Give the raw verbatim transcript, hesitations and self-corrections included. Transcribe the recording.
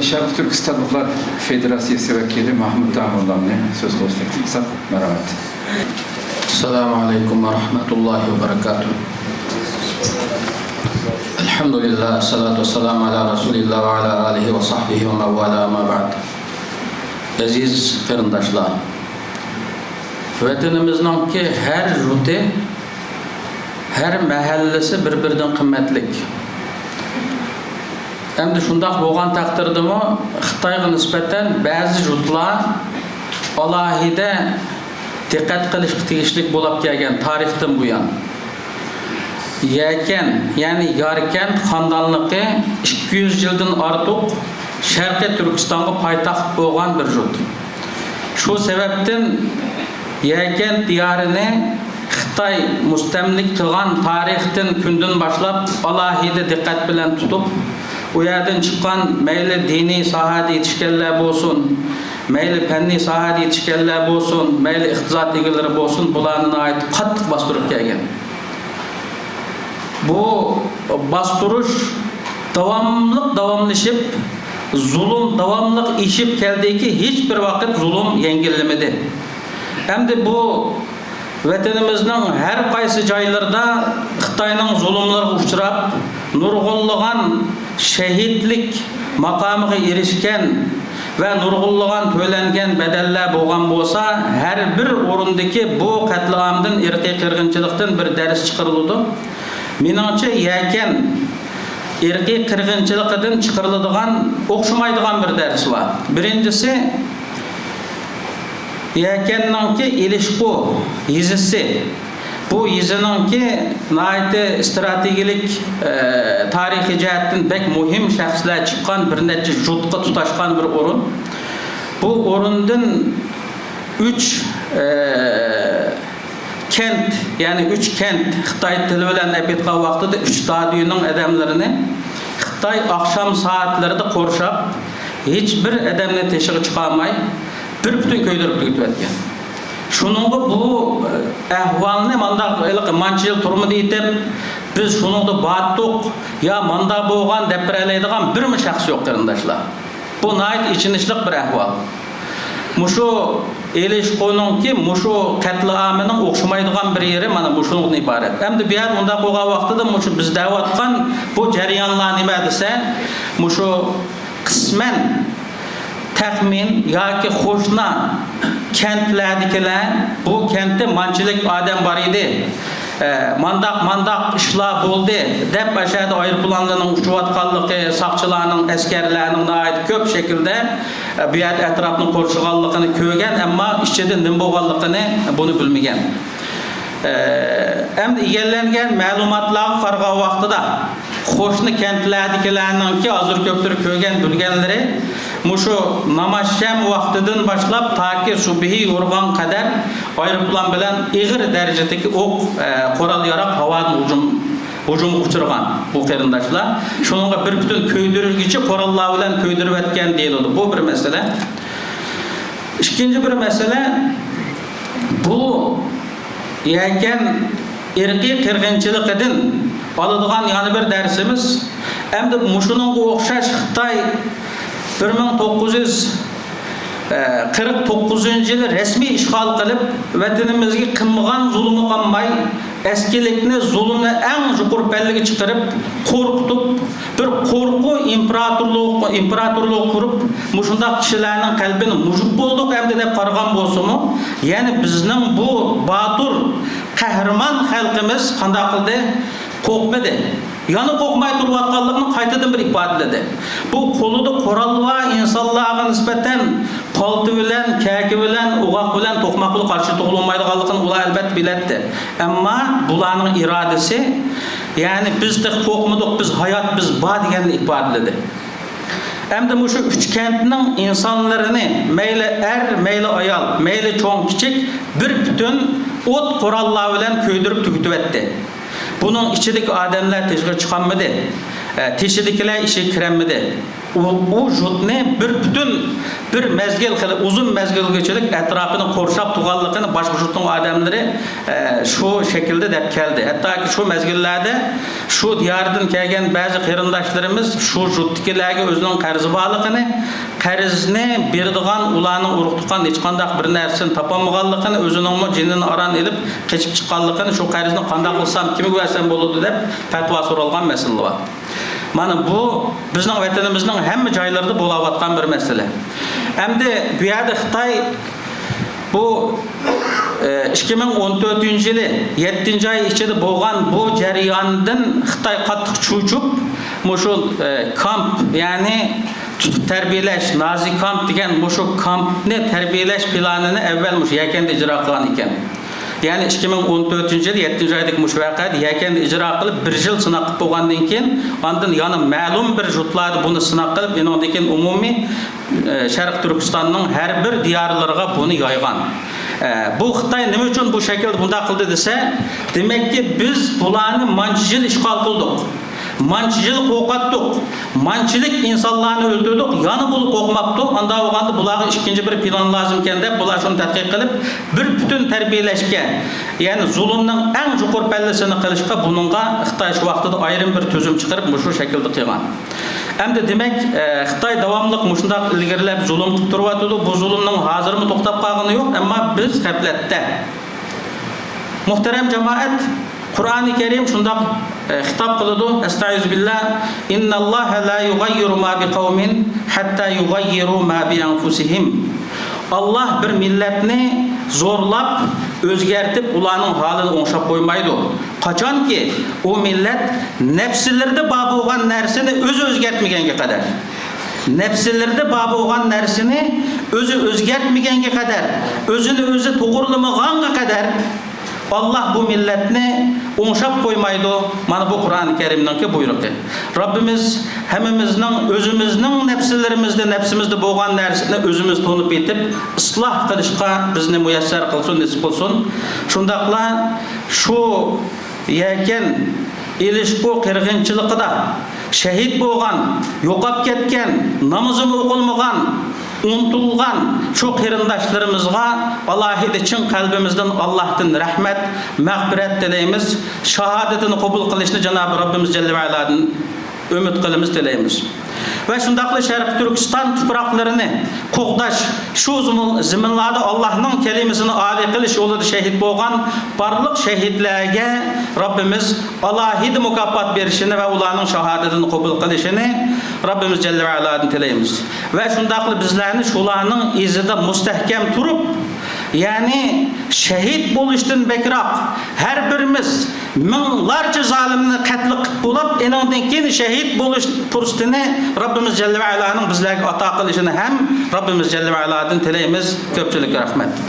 شەرقىي تۈركىستانلىقلار فېدېراتسىيىسى ۋەكىلى ماھمۇت تامۇرلامنى سۆز قىلىشقا تەكلىپ قىلساق، مەرھەمەت. السلام عليكم ورحمة الله وبركاته. الحمد لله، الصلاة والسلام على رسول الله وعلى آله وصحبه ومن والاه، أما بعد. ئەزىز قېرىنداشلار، ۋەتىنىمىزنىڭكى ھەر يۇرتى، ھەر مەھەللىسى بىر-بىرىدىن قىممەتلىك. ئەمدى شۇنداق بولغان تەقدىردىمۇ، خىتايغا نىسبەتەن بەزى يۇرتلار ئالاھىدە دىققەت قىلىشقا تېگىشلىك بولۇپ كەلگەن تارىختىن بۇيان. يەكەن، يەنى ياركەنت خانىدانلىقى ئىككى يۈز يىلدىن ئارتۇق شەرقىي تۈركىستانغا پايتەخت بولغان بىر يۇرت. شۇ سەۋەبتىن يەكەنت دىيارىنى خىتاي مۇستەملىكە قىلغان تارىختىن، كۈندىن باشلاپ ئالاھىدە دىققەت بىلەن تۇتۇپ، ئۇ يەردىن چىققان مەيلى دىنىي ساھەدە يېتىشكەنلەر بولسۇن، مەيلى پەننىي ساھەدە يېتىشكەنلەر بولسۇن، مەيلى ئىقتىساد ئىگىلىرى بولسۇن، بۇلارنى ناھايىتى قاتتىق باستۇرۇپ كەلگەن. بۇ باستۇرۇش داۋاملىق داۋاملىشىپ، زۇلۇم داۋاملىق ئېشىپ كەلدىكى، ھېچ بىر ۋاقىت زۇلۇم يەڭگىللىمىدى. ئەمدى بۇ ۋەتىنىمىزنىڭ ھەر قايسى جايلىرىدا خىتاينىڭ زۇلۇملىرىغا ئۇچراپ، نۇرغۇنلىغان شەھىدلىك ماقامىغا ئېرىشكەن ۋە نۇرغۇنلىغان تۆلەنگەن بەدەللەر بولغان بولسا، ھەر بىر ئورۇندىكى بۇ قەتلىئامدىن، ئىرقىي قىرغىنچىلىقتىن بىر دەرس چىقىرىلىدۇ. مېنىڭچە، يەكەن ئىرقىي قىرغىنچىلىقىدىن چىقىرىلىدىغان ئوخشىمايدىغان بىر دەرس بار. بىرىنچىسى، يەكەننىڭكى ئېلىشقۇ يېزىسى. بۇ يېزىنىڭكى ناھايىتى ئىستراتېگىيەلىك، ئە، تارىخىي جەھەتتىن بەك مۇھىم شەخسلەر چىققان، بىر نەچچە جۇتقا تۇتاشقان بىر ئورۇن. بۇ ئورۇندىن ئۈچ، ئە، كەنت، يەنى ئۈچ كەنت، خىتاي تىلى بىلەن ئېيتقان ۋاقتىدا، ئۈچ دادۈينىڭ ئادەملىرىنى خىتاي ئاخشام سائەتلىرىدە قورشاپ، ھېچ بىر ئادەمنى تېشىغا چىقارماي، بىر پۈتۈن كۆيدۈرۈپ تۈگىتىۋەتكەن. شۇنىڭغا بۇ ئەھۋالنى مانداق ھېلىقى مانچە يىل تۇرمىدى ئېيتىپ، بىز شۇنىڭدا باتتۇق يا ماندا بولغان دەپ بېرەلەيدىغان بىرمۇ شەخس يوق، قېرىنداشلار. بۇ ناھايىتى ئېچىنىشلىق بىر ئەھۋال. مۇشۇ ئېلىشقۇنىڭكى مۇشۇ قەتلىئامىنىڭ ئوخشىمايدىغان بىر يېرى مانا مۇشۇنىڭدىن ئىبارەت. ئەمدى بۇ يەردە ئۇنداق بولغان ۋاقتىدا مۇشۇ بىز دەۋاتقان بۇ جەريانلار نېمە دېسە، مۇشۇ قىسمەن تەخمىن ياكى قوشنا كەنتلەردىكىلەر، بۇ كەنتتە مانچىلىك ئادەم بار ئىدى، ئە، مانداق، مانداق ئىشلار بولدى دەپ، ئاشۇ يەردە ئايروپىلانلارنىڭ ئۇچۇۋاتقانلىقى، ساقچىلارنىڭ، ئەسكەرلەرنىڭ ناھايىتى كۆپ شەكىلدە، ئە، بۇ يەردە ئەتراپنى قورشىغانلىقىنى كۆرگەن، ئەمما ئىچىدە نېمە بولغانلىقىنى بۇنى بىلمىگەن. ئە، ئەمدى ئىگىلەنگەن مەلۇماتلارغا قارىغان ۋاقتىدا، قوشنا كەنتلەردىكىلەرنىڭكى ھازىر كۆپتۇر كۆرگەن، بىلگەنلىرى، مۇشۇ ناماز شەم ۋاقتىدىن باشلاپ تاكى سۇبھى يورغان قەدەر ئايروپىلان بىلەن ئېغىر دەرىجىدىكى ئوق، ئە، قورال-ياراغ ھاۋادىن ھۇجۇم، ھۇجۇمغا ئۇچرىغان بۇ قېرىنداشلار. شۇنىڭغا بىر پۈتۈن كۆيدۈرگۈچى قوراللار بىلەن كۆيدۈرۈۋەتكەن دېيىلىدۇ. بۇ بىر مەسىلە. ئىككىنچى بىر مەسىلە، بۇ يەكەن ئىرقىي قىرغىنچىلىقىدىن ئالىدىغان يەنە بىر دەرسىمىز، ئەمدى مۇشۇنىڭغا ئوخشاش خىتاي بىر مىڭ توققۇز يۈز قىرىق توققۇزىنچى يىلى رەسمىي ئىشغال قىلىپ، ۋەتىنىمىزگە قىلمىغان زۇلۇمى قالماي، ئەسكىلىكنى، زۇلۇمنى ئەڭ يۇقىرى پەللىگە چىقىرىپ، قورقۇتۇپ، بىر قورقۇ ئىمپېراتورلۇقى، ئىمپېراتورلۇقى قۇرۇپ، مۇشۇنداق كىشىلەرنىڭ قەلبىنى مۇجۇپ بولدۇق ئەمدى دەپ قارىغان بولسىمۇ، يەنە بىزنىڭ بۇ باتۇر، قەھرىمان خەلقىمىز قانداق قىلدى؟ قورقمىدى. يەنە قورقماي تۇرۇۋاتقانلىقىنى قايتىدىن بىر ئىپادىلىدى. بۇ قولىدا قورال بار ئىنسانلارغا نىسبەتەن پالتا بىلەن، كەكە بىلەن، ئوغاق بىلەن، توقماق بىلەن قارشى تۇرۇلمايدىغانلىقىنى ئۇلار ئەلۋەتتە بىلەتتى. ئەمما بۇلارنىڭ ئىرادىسى، يەنى «بىز تېخى قورقمىدۇق، بىز ھايات، بىز بار» دېگەننى ئىپادىلىدى. ئەمدى مۇشۇ ئۈچ كەنتنىڭ ئىنسانلىرىنى مەيلى ئەر، مەيلى ئايال، مەيلى چوڭ-كىچىك بىر پۈتۈن ئوت قوراللار بىلەن كۆيدۈرۈپ تۈگىتىۋەتتى. بۇنىڭ ئىچىدىكى ئادەملەر تېشىغا چىقالمىدى. ئە، تېشىدىكىلەر ئىچىگە كىرەلمىدى. ئۇ، ئۇ جۇتنى بىر پۈتۈن، بىر مەزگىل، خېلى ئۇزۇن مەزگىلگىچىلىك ئەتراپىنى قورشاپ تۇرغانلىقىنى باشقا جۇتنىڭ ئادەملىرى، ئە، شۇ شەكىلدە دەپ كەلدى. ھەتتاكى شۇ مەزگىللەردە شۇ دىياردىن كەلگەن بەزى قېرىنداشلىرىمىز شۇ جۇتتىكىلەرگە ئۆزىنىڭ قەرزى بارلىقىنى، قەرزنى بېرىدىغان ئۇلارنىڭ ئۇرۇق تۇغقان ھېچقانداق بىر نەرسىنى تاپالمىغانلىقىنى، ئۆزىنىڭمۇ جېنىنى ئاران ئېلىپ قېچىپ چىققانلىقىنى، شۇ قەرزنى قانداق قىلسام، كىمگە بەرسەم بولىدۇ دەپ پەتىۋا سورالغان مەسىلە بار. مانا بۇ بىزنىڭ ۋەتىنىمىزنىڭ ھەممە جايلىرىدا بولاۋاتقان بىر مەسىلە. ئەمدى بۇ يەردە خىتاي بۇ، ئە، ئىككى مىڭ ئون تۆتىنچى يىلى يەتتىنچى ئاي ئىچىدە بولغان بۇ جەرياندىن خىتاي قاتتىق چۆچۈپ، مۇشۇ، ئە، كامپ، يەنى تۇتۇپ تەربىيەلەش، نازى كامپ دېگەن مۇشۇ كامپنى تەربىيەلەش پىلانىنى ئەۋۋەل مۇشۇ يەكەندە ئىجرا قىلغان ئىكەن. يەنى ئىككى مىڭ ئون تۆتىنچى يىل يەتتىنچى ئايدىكى مۇشۇ ۋەقەدە يەكەندە ئىجرا قىلىپ، بىر يىل سىناق قىلىپ بولغاندىن كېيىن، ئاندىن يەنە مەلۇم بىر جۇتلاردا بۇنى سىناق قىلىپ، ئېنىڭدىن كېيىن ئومۇمىي، ئە، شەرقىي تۈركىستاننىڭ ھەر بىر دىيارلىرىغا بۇنى يايغان. ئە، بۇ خىتاي نېمە ئۈچۈن بۇ شەكىلدە بۇنداق قىلدى دېسە، دېمەككى، بىز بۇلارنى مانچە يىل ئىشغال قىلدۇق. مانچە يىل قورقۇتتۇق، مانچىلىك ئىنسانلارنى ئۆلتۈردۇق، يەنە بۇلار قورقماپتۇ. ئانداق بولغاندا بۇلارغا ئىككىنچى بىر پىلان لازىمكەن دەپ، بۇلار شۇنى تەتقىق قىلىپ، بىر پۈتۈن تەربىيەلەشكە، يەنى زۇلۇمنىڭ ئەڭ يۇقىرى پەللىسىنى قىلىشقا بۇنىڭغا خىتاي شۇ ۋاقتىدا ئايرىم بىر تۈزۈم چىقىرىپ، مۇشۇ شەكىلدە قىلغان. ئەمدى دېمەك، ئە، خىتاي داۋاملىق مۇشۇنداق ئىلگىرىلەپ زۇلۇم قىلىپ تۇرۇۋاتىدۇ. بۇ زۇلۇمنىڭ ھازىرمۇ توختاپ قالغىنى يوق، ئەمما بىز غەپلەتتە. مۇھتەرەم جامائەت، قۇرئانى كەرىم شۇنداق، ئە، خىتاب قىلىدۇ، ئەستەئىزۇبىللا، «إن الله لا يغير ما بقوم حتى يغيروا ما بأنفسهم.» ئاللاھ بىر مىللەتنى زورلاپ، ئۆزگەرتىپ، ئۇلارنىڭ ھالىنى ئوڭشاپ قويمايدۇ. قاچانكى ئۇ مىللەت نەپسىلىرىدە بار بولغان نەرسىنى ئۆزى ئۆزگەرتمىگەنگە قەدەر. نەپسىلىرىدە بار بولغان نەرسىنى ئۆزى ئۆزگەرتمىگەنگە قەدەر، ئۆزىنى ئۆزى توغرىلىمىغانغا قەدەر، ئاللاھ بۇ مىللەتنى ئوڭشاپ قويمايدۇ. مانا بۇ قۇرئانى كەرىمنىڭكى بۇيرۇقى. رەببىمىز ھەممىمىزنىڭ ئۆزىمىزنىڭ نەپسىلىرىمىزدە، نەپسىمىزدە بولغان نەرسىنى ئۆزىمىز تونۇپ يېتىپ، ئىسلاھ قىلىشقا بىزنى مۇيەسسەر قىلسۇن، نېسىپ قىلسۇن. شۇنداقلا شۇ يەكەن ئېلىشقۇ قىرغىنچىلىقىدا شەھىت بولغان، يوقاپ كەتكەن، نامىزىمۇ ئوقۇلمىغان، ئۇنتۇلغان شۇ قېرىنداشلىرىمىزغا ئالاھىدە چىن قەلبىمىزدىن ئاللاھتىن رەھمەت، مەغپىرەت تىلەيمىز. شاھادىتىنى قوبۇل قىلىشنى جانابى رەببىمىز جەللە ۋە ئالادىن ئۈمىد قىلىمىز، تىلەيمىز. ۋە شۇنداقلا شەرقىي تۈركىستان تۇپراقلىرىنى قوغداش، شۇ زېمىن-، زېمىنلاردا ئاللاھنىڭ كەلىمىسىنى ئالىي قىلىش يولىدا شەھىد بولغان بارلىق شەھىدلەرگە رەببىمىز ئالاھىدە مۇكاپات بېرىشىنى ۋە ئۇلارنىڭ شاھادىتىنى قوبۇل قىلىشىنى رەببىمىز جەللە ۋە ئالادىن تىلەيمىز. ۋە شۇنداقلا بىزلەرنى شۇلارنىڭ ئىزىدا مۇستەھكەم تۇرۇپ، يەنى شەھىد بولۇشتىن بەكرەك، ھەر بىرىمىز مىڭلارچە زالىمنى قەتل قىلىپ بولاپ، ئېنىڭدىن كېيىن شەھىد بولۇش پۇرسىتىنى رەببىمىز جەللە ۋە ئالانىڭ بىزلەرگە ئاتا قىلىشىنى ھەم رەببىمىز جەللە ۋە ئالادىن تىلەيمىز. كۆپچىلىككە رەھمەت.